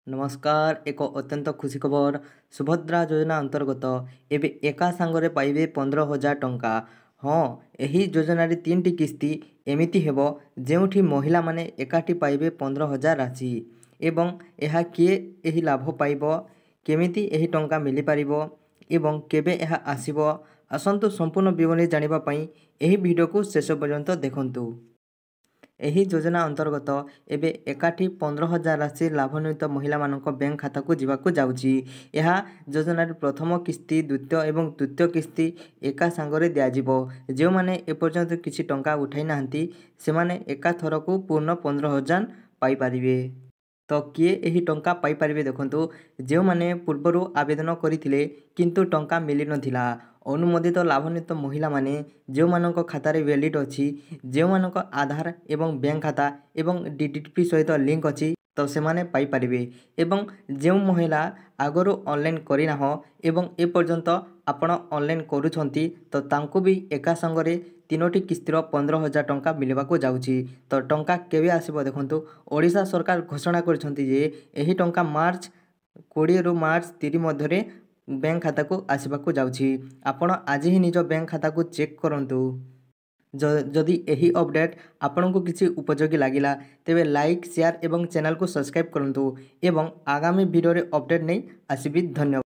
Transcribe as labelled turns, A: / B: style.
A: ନମସ୍କାର, ଏକ ଅତ୍ୟନ୍ତ ଖୁସି ଖବର। ସୁଭଦ୍ରା ଯୋଜନା ଅନ୍ତର୍ଗତ ଏବେ ଏକା ସାଙ୍ଗରେ ପାଇବେ 15,000 ଟଙ୍କା। ହଁ, ଏହି ଯୋଜନାରେ 3ଟି କିସ୍ତି ଏମିତି ହେବ ଯେଉଁଠି ମହିଳାମାନେ ଏକାଠି ପାଇବେ 15,000 ରାଶି। ଏବଂ ଏହା କିଏ ଏହି ଲାଭ ପାଇବ, କେମିତି ଏହି ଟଙ୍କା ମିଳିପାରିବ ଏବଂ କେବେ ଏହା ଆସିବ, ଆସନ୍ତୁ ସମ୍ପୂର୍ଣ୍ଣ ବିବରଣୀ ଜାଣିବା ପାଇଁ ଏହି ଭିଡ଼ିଓକୁ ଶେଷ ପର୍ଯ୍ୟନ୍ତ ଦେଖନ୍ତୁ। ଏହି ଯୋଜନା ଅନ୍ତର୍ଗତ ଏବେ ଏକାଠି 15,000 ରାଶି ଲାଭାନ୍ୱିତ ମହିଳାମାନଙ୍କ ବ୍ୟାଙ୍କ ଖାତାକୁ ଯିବାକୁ ଯାଉଛି। ଏହା ଯୋଜନାରେ ପ୍ରଥମ କିସ୍ତି, ଦ୍ୱିତୀୟ ଏବଂ ତୃତୀୟ କିସ୍ତି ଏକା ସାଙ୍ଗରେ ଦିଆଯିବ। ଯେଉଁମାନେ ଏପର୍ଯ୍ୟନ୍ତ କିଛି ଟଙ୍କା ଉଠାଇ ନାହାନ୍ତି, ସେମାନେ ଏକାଥରକୁ ପୂର୍ଣ୍ଣ 15,000 ପାଇପାରିବେ। ତ କିଏ ଏହି ଟଙ୍କା ପାଇପାରିବେ ଦେଖନ୍ତୁ। ଯେଉଁମାନେ ପୂର୍ବରୁ ଆବେଦନ କରିଥିଲେ କିନ୍ତୁ ଟଙ୍କା ମିଳିନଥିଲା, ଅନୁମୋଦିତ ଲାଭାନ୍ୱିତ ମହିଳାମାନେ, ଯେଉଁମାନଙ୍କ ଖାତାରେ ଭ୍ୟାଲିଡ଼ ଅଛି, ଯେଉଁମାନଙ୍କ ଆଧାର ଏବଂ ବ୍ୟାଙ୍କ ଖାତା ଏବଂ ଡି ଡି ପି ସହିତ ଲିଙ୍କ ଅଛି, ତ ସେମାନେ ପାଇପାରିବେ। ଏବଂ ଯେଉଁ ମହିଳା ଆଗରୁ ଅନଲାଇନ୍ କରିନାହଁ ଏବଂ ଏପର୍ଯ୍ୟନ୍ତ ଆପଣ ଅନଲାଇନ୍ କରୁଛନ୍ତି, ତ ତାଙ୍କୁ ବି ଏକା ସାଙ୍ଗରେ 3ଟି କିସ୍ତିର 15,000 ଟଙ୍କା ମିଳିବାକୁ ଯାଉଛି। ତ ଟଙ୍କା କେବେ ଆସିବ ଦେଖନ୍ତୁ। ଓଡ଼ିଶା ସରକାର ଘୋଷଣା କରିଛନ୍ତି ଯେ ଏହି ଟଙ୍କା ମାର୍ଚ୍ଚ 20ରୁ ମାର୍ଚ୍ଚ 30 ମଧ୍ୟରେ ବ୍ୟାଙ୍କ ଖାତାକୁ ଆସିବାକୁ ଯାଉଛି। ଆପଣ ଆଜି ହିଁ ନିଜ ବ୍ୟାଙ୍କ ଖାତାକୁ ଚେକ୍ କରନ୍ତୁ। ଯଦି ଏହି ଅପଡ଼େଟ୍ ଆପଣଙ୍କୁ କିଛି ଉପଯୋଗୀ ଲାଗିଲା, ତେବେ ଲାଇକ୍, ସେୟାର ଏବଂ ଚ୍ୟାନେଲକୁ ସବସ୍କ୍ରାଇବ୍ କରନ୍ତୁ ଏବଂ ଆଗାମୀ ଭିଡ଼ିଓରେ ଅପଡ଼େଟ୍ ନେଇ ଆସିବି। ଧନ୍ୟବାଦ।